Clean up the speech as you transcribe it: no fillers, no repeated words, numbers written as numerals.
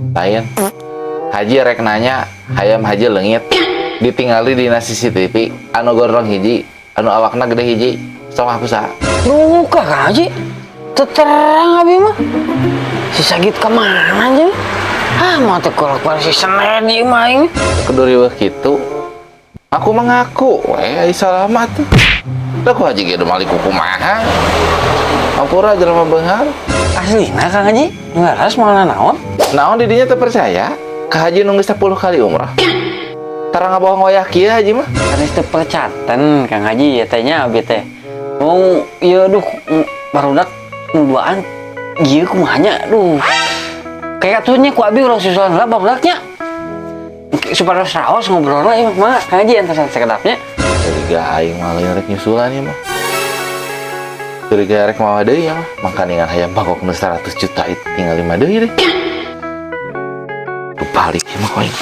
Lain. Haji rek nanya, hayam haji leungit. Ditinggali dina CCTV, anu gondrong hiji, anu awakna gede hiji. Sok aku saha? Duka, Kang Haji. Teu terang abi mah. Si Sagit kemana aja? Ah, mau teh kolak si Senen ieu mah aing. Kudu riweuh kitu. Aku mah ngaku, we ai salah mah tuh. Da ku haji ge mali kumaha. Ampura jelema beunghar. Aslina, Kang Haji, ngaras malah naon? Naon didinya teu percaya? Ka haji nu geus 10 kali umrah. Tara ngabohong wayah kieu haji mah. Harus teu percaten, Kang Haji, ya teh nya abi teh. Mau ieu duh barudak nu duaan ieu kumaha nya, duh. Kayak atuh nya ku abi urang susulan heula barudaknya. Supaya raos ngobrolna ieu mah, Kang Haji, entar sakedapnya. Curiga aing mah lain rek nyusulan ya mah. Curiga rek mawa deui ya mah. Mangkaningan hayam bangkok nu 100 juta itu tinggal 5 deui deh. Duh, balik ya mah aing.